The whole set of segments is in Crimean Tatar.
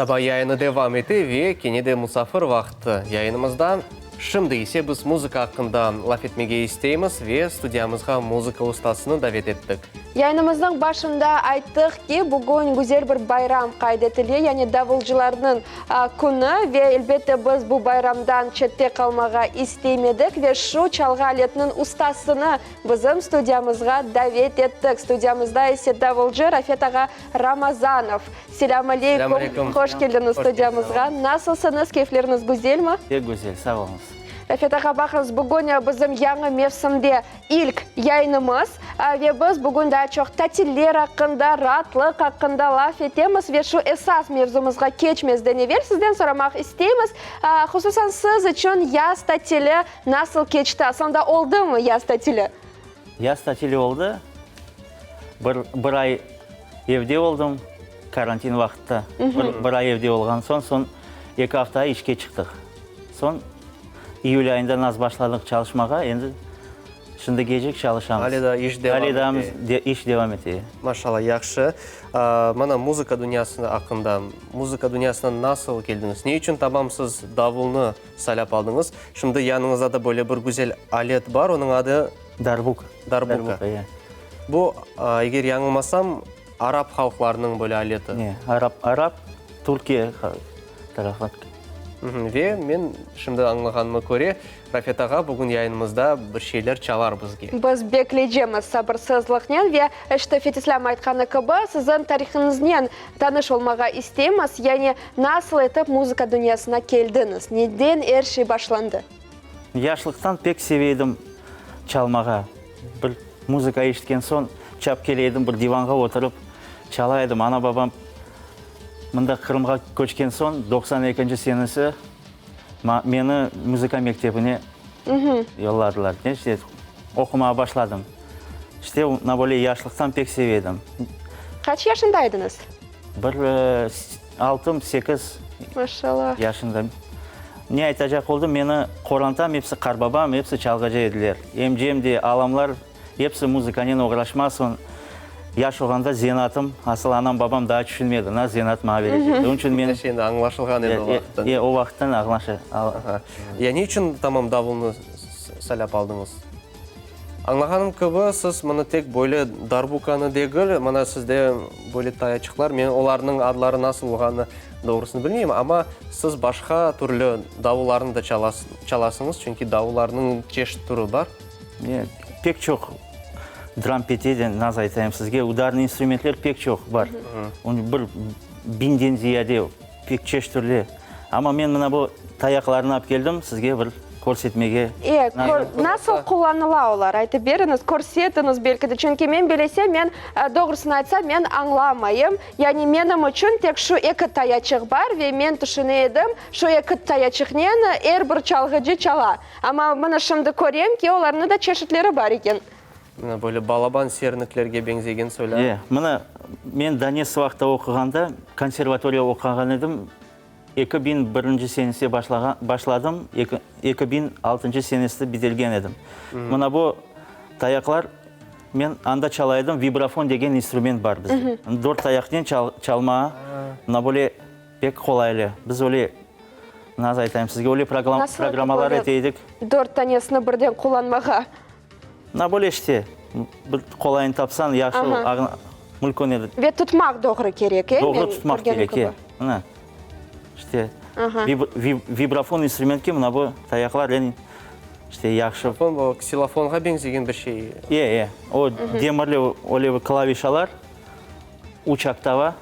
Saba yayını devam ete ve kene de musafir vaqtı yayınımızda. Şimdi ise biz muzıka aqqında laf etmege isteymiz ve studiyamızğa muzıka ustasını davet ettik. Yayınımıznıñ başında ayttıq ki, bugün güzel bir bayram qayd etile, yani davulcılarnıñ künü ve elbette biz bu bayramdan çette qalmağa istemedik ve şu çalğı aletiniñ ustasını bizim studiyamızğa davet ettik. Studiyamızda ise davulcı Rafet ağa Ramazanov. Selâm aleykum, hoş keldiñiz studiyamızğa. Nasılsıñız, keyfleriñiz güzelmi? Pek güzel, sağ oluñız. Rafet ağa, baqıñız, bugün bizim yañı mevsimde ilk yayınımız ve biz bugün daa çoq tatiller aqqında, raatlıq aqqında laf etemiz ve şu esas mevzumızğa keçmezden evel sizden soramaq isteymiz, hususan siz içün yaz tatili nasıl keçti, aslında oldımı yaz tatili? Yaz tatili oldı. Bir, bir ay evde oldım, karantin vaqıtta. Bir, bir ay evde olğan soñ, soñ eki afta işke çıqtıq. Soñ iyül ayında naz başladıq çalışmağa, endi şimdigecek çalışamız. Ale daa iş devam Ale daa ete. iş devam ete. Maşallah, yahşı. Mana muzıka dünyası aqqında, muzıka dünyasına nasıl keldiñiz? Ne içün tamam siz davulnı saylap aldıñız? Şimdi yanıñızda da böyle bir güzel alet bar, onıñ adı? Darbuka. Darbuka. Darbuka, ya. Bu, eger yañılmasam, arap halqlarınıñ böyle aleti. Ne, arap, arap, Türkiye tarafı. Ve men şimdi añlağanıma köre, Rafet ağa bugün yayınımızda bir şeyler çalar bizge. Biz bekleycemiz sabırsızlıqnen ve, işte, Fetislâm aytqanı kibi, siziñ tarihıñıznen tanış olmağa isteymiz, yani nasıl etip muzıka dünyasına keldiñiz, neden er şey başlandı? Yaşlıqtan pek seve edim çalmağa. Bir muzıka eşitken soñ, çap kele edim, bir divanğa oturıp çala edim. Ana-babam mında Qırımğa köçken soñ, 92-nci senesi, meni muzıka mektebine yolladılar. İşte, oqumağa başladım. İşte, mına böyle yaşlıqtan pek seve edim. Qaç yaşında ediñiz? Bir altı, sekiz Maşallah. yaşında. Ne aytacaq oldım, meni qorantam episi, qarbabam episi çalğıcı ediler. Emcem de, alamlar episi muzıkanen oğraşmaz. Soñ yaş olğanda zenaatım, asıl anam-babam daa tüşünmedi, na zenaat maña berecek. Onıñ içün men. Er şey endi añlaşılğan edi o vaqıttan. E, o vaqıttan añlaşa. Aha. Ya ne içün tamam davulnı saylap aldıñız? Añlağanım kibi, siz mına tek böyle darbukanı degil, mına sizde böyle tayaçıqlar, men olarnıñ adları nasıl olğanını doğrusını bilmeyim, amma siz başqa türlü davullarnı da çalasıñız, çünki davullarnıñ çeşit türü bar. Pek çoq drampete de, naz aytayım sizge, udarnıy instrumentler pek çoq bar. Bir biñden ziyade, pek çeşit türlü. Amma men mına bu tayaqlarnı alıp keldim, sizge bir körsetmege. E, nasıl qullanıla olar, aytıp beriñiz, körsetiñiz belki de, çünki men bilesem, men, doğrusını aytsam, men añlamayım. Yani menim içün tek şu eki tayaçıq bar ve men tüşüne edim, şu eki tayaçıqnen er bir çalğıcı çala. Amma mına şimdi körem ki, olarnıñ da çeşitleri bar eken. Mına böyle balaban serniklerge beñzegen soylar. E, mına men Donetsk vaqıtta oquğanda, konservatoriya oquğan edim, 2001 senesi başlağan, başladım, 2006 senesi bitirgen edim. Mına bu tayaqlar, men anda çala edim, vibrafon degen instrument bar bizde. Dört tayaqnen çalmağa, mına böyle pek qolaylı. Biz öyle, nasıl aytayım sizge, öyle programmalar ete edik. Dört tanesini birden qullanmağa. Mına böyle işte, bir qolayını tapsañ, yahşı, mülkün edi. Ve tutmaq doğru kerek, e? Doğru tutmaq kerek, e. Mına, işte, vibrafon instrumentke mına bu tayaqlar eñ, işte, yahşı. Vibrafon bu ksilofonğa beñzegen bir şey. E, e, o demirli öyle bir klavişalar, üç oktava,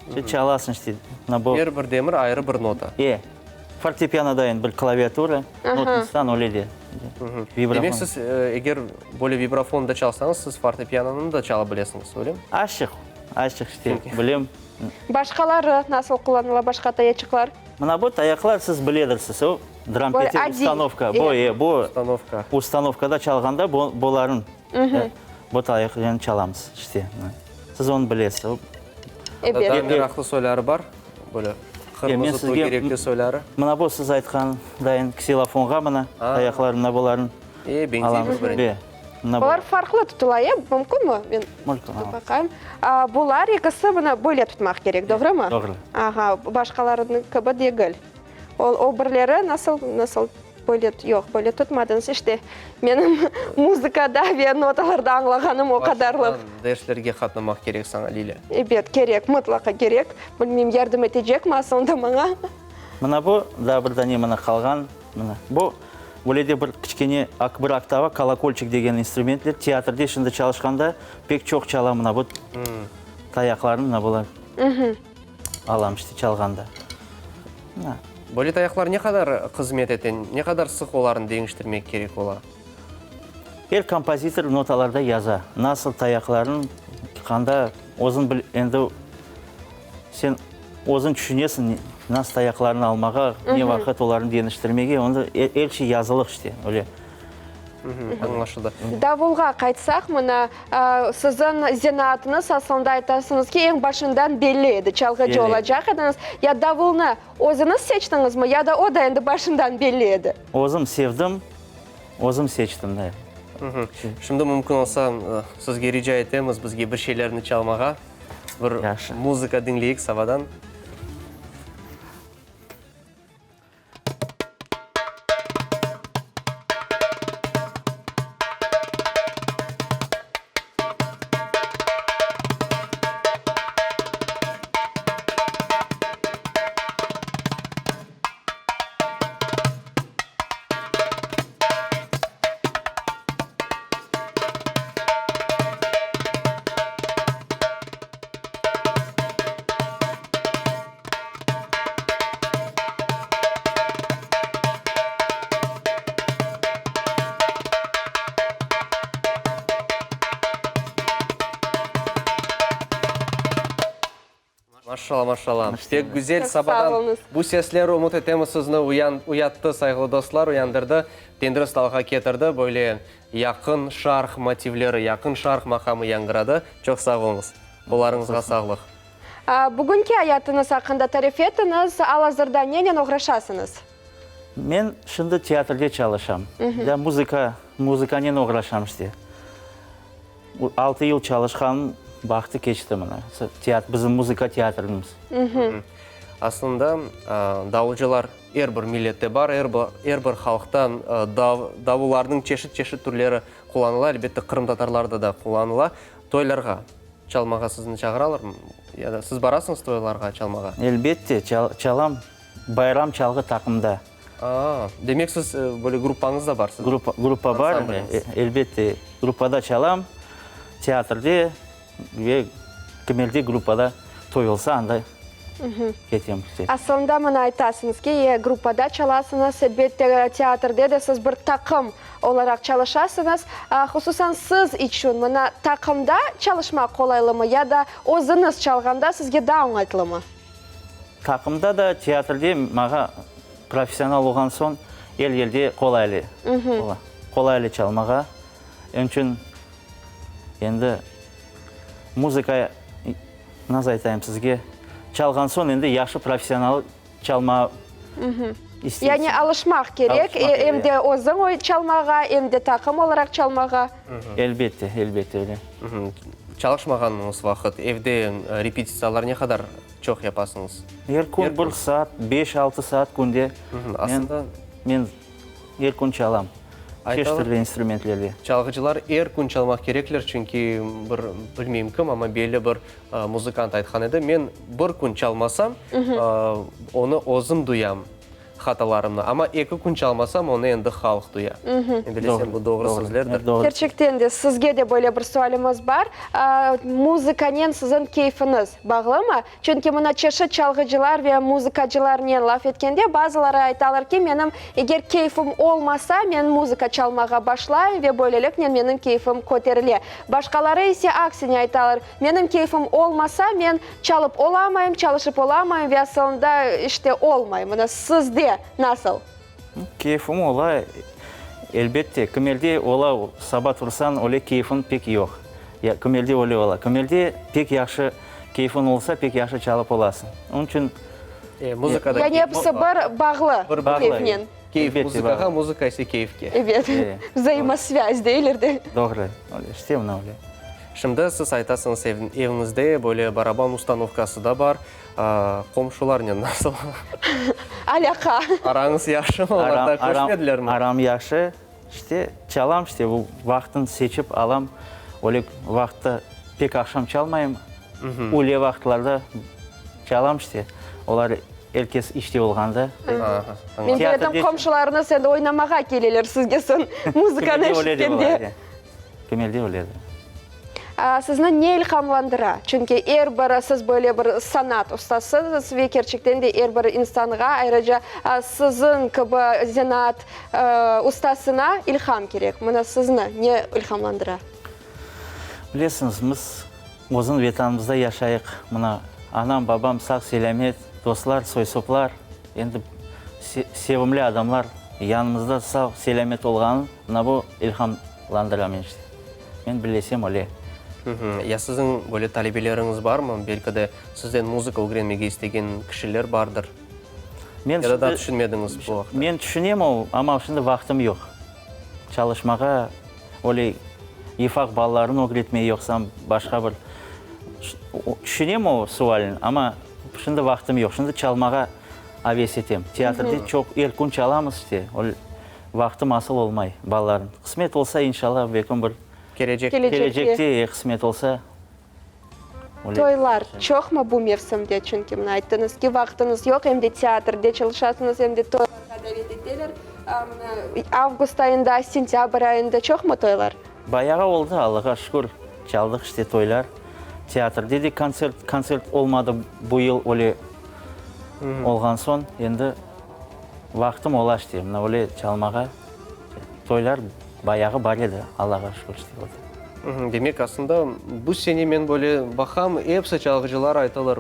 işte, çalasıñ, işte, mına bu. Er bir demir ayrı bir nota. E, fortepianoda endi bir klaviatura, notnıstan öyle de. Demek siz, eger böyle vibrafonda çalsañız, siz fortepianonı da çala bilesiñiz, öylemi? Azçıq, azçıq işte, bilem. Başqaları nasıl qullanıla, başqa tayaçıqlar? Mına bu tayaqlar siz biledirsiz, o drampete ustanovka, bu, e, bu ustanovkada çalğanda bu, buların, bu tayaqnen çalamız, işte, siz onı bilesiz. Ebet. Daa meraqlı soyları bar, böyle qırmızı tögerekli soyları. Mına bu siz aytqan dayın ksilofonğa mına tayaqlar, mına buların E, beñzey bir-birine. Olar farqlı tutula, e? Mümkünmi? Men tutıp baqayım. Bular ekisi mına böyle tutmaq kerek, doğrumı? Doğru. Aha, başqalarınıñ kibi degil. O, o birleri nasıl, nasıl böyle, yoq, böyle tutmadıñız. İşte, menim muzıkada ve notalarda añlağanım o qadarlıq. Başından derslerge qatnamaq kerek saña, Lilâ. Ebet, kerek, mıtlaqa kerek. Bilmeyim, yardım etecekmi asılında maña. Mına bu, daa bir dane mına qalğan, mına bu, böyle de bir kiçkene bir oktava kolokolçik degen instrumentler, teatrde şimdi çalışqanda pek çoq çala mına bu tayaqlarnı mına bular alam işte çalğanda. Mına. Böyle tayaqlar ne qadar hızmet ete, ne qadar sıq olarnı deñiştirmek kerek ola? Er kompozitor notalarda yaza, nasıl tayaqlarnı, qanda, özüñ bil, endi sen özüñ tüşünesiñ, nasıl tayaqlarnı almağa, ne vaqıt olarnı deñiştirmege, onda er şey yazılıq işte, öyle. Añlaşıldı. Davulğa qaytsaq, mına, siziñ zenaatıñız, aslında aytasıñız ki, eñ başından belli edi, çalğıcı olacaq ediñiz. Ya davulnı özüñiz seçtiñizmi, ya da o da endi başından belli edi? Özüm sevdim, Özüm seçtim de. Şimdi mümkün olsa, sizge rica etemiz, bizge bir şeylerni çalmağa. Bir Yahşı. muzıka diñleyik sabadan. Maşallah, maşallah. Pek güzel Çoq sağ sabadan oluñız. bu sesler, ümüt etemiz, sizni uyan, uyattı, sayğılı dostlar, uyandırdı, tendürist alğa ketirdi. Böyle yaqın şarq motivleri, yaqın şarq maqamı yañğıradı. Çoq sağ oluñız. Qollarıñızğa sağlıq. Bugünki ayatıñız aqqında tarif etiñiz, al-azırda nenen oğraşasıñız? Men şimdi teatrde çalışam. Ya muzıka, muzıkanen oğraşam işte. Altı yıl çalışqanım vaqtı keçti mına. Bizim muzıka teatrimiz. Aslında, davulcılar er bir millette bar, er bir halqta davullarnıñ çeşit-çeşit türleri qullanıla, elbette, qırımtatarlarda da qullanıla. Toylarğa çalmağa sizni çağıralarmı? Ya da siz barasıñız toylarğa çalmağa? Elbette, çalam. Bayram çalğı taqımda. A, demek siz böyle gruppañız da bar siziñ? Gruppa bar, elbette, gruppada çalam, teatrde ve kimerde gruppada toy olsa, anda ketem. Aslında mına aytasıñız ki, e, gruppada çalasıñız, elbette, teatrde de siz bir taqım olaraq çalışasıñız. Hususan siz içün mına taqımda çalışmaq qolaylımı ya da özüñiz çalğanda sizge daa oñaytlımı? Taqımda da, teatrde maña professional olğan soñ er yerde qolaylı ola. Qolaylı çalmağa. Onıñ içün endi muzıka, nasıl aytayım sizge, çalğan soñ endi yahşı professional çalmağa isteysiñ. Yani alışmaq kerek, em de özüñ çalmağa, em de taqım olaraq çalmağa. Elbette, elbette öyle. Çalışmağanıñız vaqıt evde repetitsiyalar ne qadar çoq yapasıñız? Er kün bir saat, beş-altı saat künde Aslında men er kün çalam, çeşit türlü instrumentlerde. Çalğıcılar er kün çalmaq kerekler, çünki bir, bilmeyim kim, amma belli bir muzıkant aytqan edi, men bir kün çalmasam, onı özüm duyam. Hatalarımnı. Amma eki kün çalmasam, onı endi halq duya. Men bilesem, bu doğru sözlerdir. Kerçekten de, sizge de böyle bir sualimiz bar. Muzıkanen siziñ keyfiñiz bağlımı? Çünki mına çeşit çalğıcılar ve muzıkacılarnen laf etkende, bazıları aytalar ki, menim eger keyfim olmasa, men muzıka çalmağa başlayım ve böyleliknen menim keyfim köterile. Başqaları ise aksine aytalar, menim keyfim olmasa, men Çalıp olamayım, çalışıp olamayım ve asılında işte olmay. Mına sizde nasıl? Keyfim ola, elbette. Kimerde ola, saba tursañ, öyle keyfiñ pek yoq. Ya kimerde öyle ola. Kimerde pek yahşı keyfiñ olsa, pek yahşı çalıp olasıñ. Onıñ içün E, muzıkada Yani keyf episi bir bağlı Bir keyfnen. Keyf muzıkağa, muzıka ise keyfke. Ebet, vzaimosvâz deyler de. Doğru, öyle, işte mına öyle. Şimdi siz aytasıñız, eviñizde böyle baraban ustanovkası da bar. Qomşularnen nasıl? Alâqa. Arañız yahşımı? Olar da köçmedilermi? Aram yahşı. İşte, çalam, işte, bu vaqtın seçip alam. Öyle vaqıtta pek aqşam çalmayım. Üyle vaqıtlarda çalam, işte. Olar er kes işte olğanda. Men bildim, qomşularıñız endi oynamağa keleler sizge soñ, muzıkanı eşitkende. Kimerde öyle de. Sizni ne ilhamlandıra? Çünki er bir, siz böyle bir sanat ustasısız ve kerçekten de er bir insanğa, ayrıca siziñ kibi zenaat ustasına ilham kerek. Mına sizni ne ilhamlandıra? Bilesiñiz, biz özüñ Vetanımızda yaşayıq. Mına anam, babam sağ-selâmet, dostlar, soy-soplar, endi sevimli adamlar yanımızda sağ-selâmet olğanı, mına bu ilhamlandıra meni işte. Men bilesem öyle. Ya siziñ böyle talebeleriñiz barmı? Belki de sizden muzıka ögrenmege istegen kişiler bardır? Men Ya da daa tüşünmediñiz bu aqta? Men tüşünem o, amma şimdi vaqtım yoq. Çalışmağa, öyle yıfaq balalarnı ögretmege yoqsam başqa bir Tüşünem o sualni, amma şimdi vaqtım yoq. Şimdi çalmağa aves etem. Teatrde çoq, er kün çalamız işte. Öyle Vaqtım asıl olmay, balalarım. Qısmet olsa, inşallah, belkim bir Kelecekte. Kelecekte, qısmet olsa, öyle. Toylar çoqmı bu mevsimde? Çünki mına ayttıñız ki, vaqtıñız yoq, em de teatrde çalışasıñız, em de toylarğa davet eteler. Mına avgust ayında, sentâbr ayında çoqmı toylar? Bayağı oldı, Allağa şükür, çaldıq işte toylar. Teatrde de kontsert, kontsert olmadı bu yıl öyle olğan soñ, endi Vaqtım ola işte, mına öyle çalmağa, toylar bayağı bar edi, Allağa şükür işte o da. Demek, aslında, bu sene men böyle baqam, episi çalğıcılar aytalar,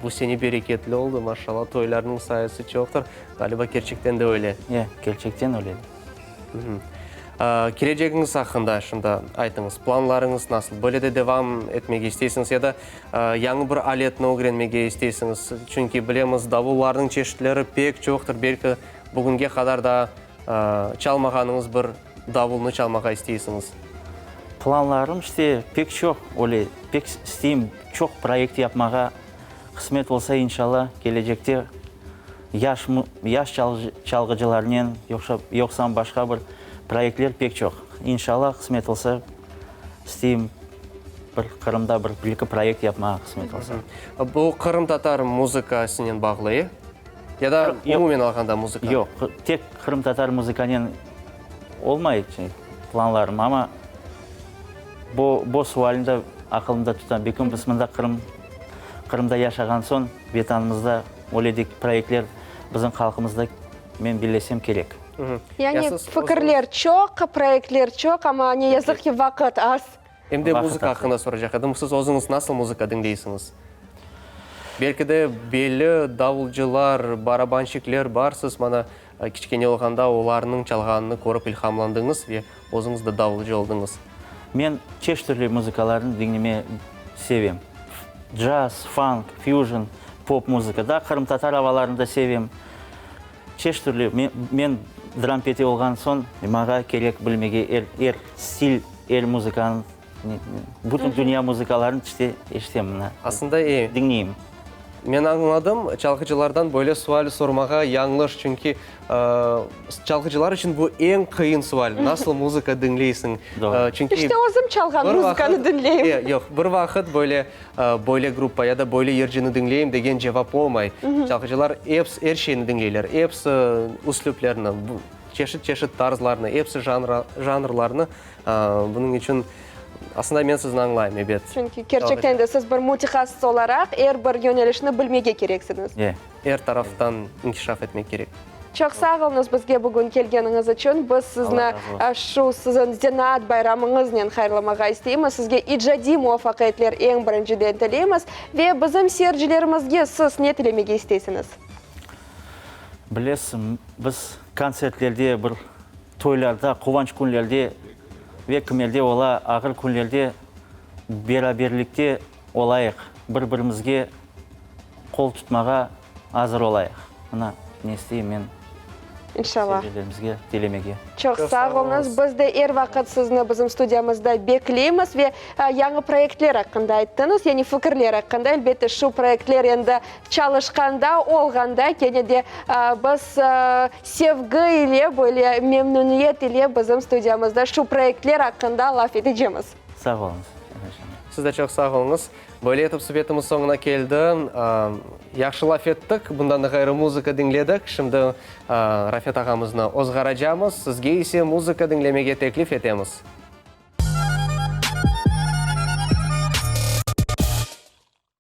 bu sene bereketli oldı, maşallah, toylarnıñ sayısı çoqtır. Ğaliba, kerçekten de öyle. E, kerçekten öyle. Kelecegiñiz aqqında şimdi aytıñız, planlarıñız nasıl? Böyle de devam etmege isteysiñiz ya da yañı bir aletni ögrenmege isteysiñiz? Çünki bilemiz, davullarnıñ çeşitleri pek çoqtır, belki bugünge qadar daa çalmağanıñız bir davulnı çalmağa isteysiñiz. Planlarım işte pek çoq, öyle pek isteyim çoq proyekt yapmağa, qısmet olsa, inşallah, kelecekte. Yaş yaş çalğıcılarnen yoqsam başqa bir proyektler pek çoq. İnşallah, qısmet olsa, isteyim bir Qırımda bir bir-eki proyekt yapmağa qısmet olsa. Bu qırımtatar muzıkasınen bağlı, e? Ya da umumen alğanda muzıka? Yoq, tek qırımtatar muzıkanen olmay planlarım, amma bu bu sualni de aqılımda tutam. Belki biz mında Qırım Qırımda yaşağan soñ, Vetanımızda Öyle de proyektler bizim halqımızda, men bellesem, kerek. Yani fikirler çoq, proyektler çoq, amma ne yazıq ki, vaqıt az. Em de muzıka aqqında soracaq edim. Siz özüñiz nasıl muzıka diñleysiñiz? Belki de belli davulcılar, barabanşikler bar, siz mana kiçkene olğanda olarnıñ çalğanını körip ilhamlandıñız ve özüñiz de davulcı oldıñız. Men çeşit türlü muzıkalarnı diñlemege sevem. Caz, fank, fyujn, pop muzıka, daa qırımtatar avalarını da sevem. Çeşit türlü, men, men drampeti olğan soñ, maña kerek bilmege er, er stil, er muzıkanı, bütün dünya muzıkalarını işte eşitem mına. Aslında e. Diñleyim. Men añladım, çalğıcılardan böyle sual sormağa yañlış, çünki çalğıcılar içün bu eñ qıyın sual, nasıl muzıka diñleysiñ? Doğru. Çünki İşte özüm çalğan muzıkanı diñleyim. E, yoq, bir vaqıt böyle böyle gruppa ya da böyle yırcını diñleyim degen cevap olmay. Çalğıcılar episi, er şeyni diñleyler, episi üslüplerni, çeşit-çeşit tarzlarnı, episi janrlarnı, bunıñ içün Aslında men sizni añlayım, ebet. Çünki kerçekten de siz bir mütehassıs olaraq er bir yönelişni bilmege kereksiñiz. E. Er taraftan inkişaf etmek kerek. Çoq sağ oluñız bizge bugün kelgeniñiz içün. Biz sizni şu siziñ zenaat bayramıñıznen hayırlamağa isteymiz. Sizge icadiy muvafaqiyetler eñ birinciden tileymiz. Ve bizim seyircilerimizge siz ne tilemege isteysiñiz? Bilesiñ, biz kontsertlerde bir Toylarda, quvanç künlerde ve kimerde ola ağır künlerde beraberlikte olayıq, bir-birimizge qol tutmağa azır olayıq. Mına ne isteyim men. İnşallah. Seyircilerimizge tilemege. Çoq sağ oluñız. Biz de er vaqıt sizni bizim studiyamızda bekleymiz ve yañı proyektler aqqında ayttıñız, yani fikirler aqqında. Elbette, şu proyektler endi çalışqanda, olğanda kene de biz sevgi ile, böyle memnüniyet ile bizim studiyamızda şu proyektler aqqında laf etecemiz. Sağ oluñız. Siz de çoq sağ oluñız. Böyle etip subetimiz soñuna keldi. Yahşı laf ettik, bundan da ğayrı muzıka diñledik. Şimdi Rafet ağamıznı ozğaracamız, sizge ise muzıka diñlemege teklif etemiz.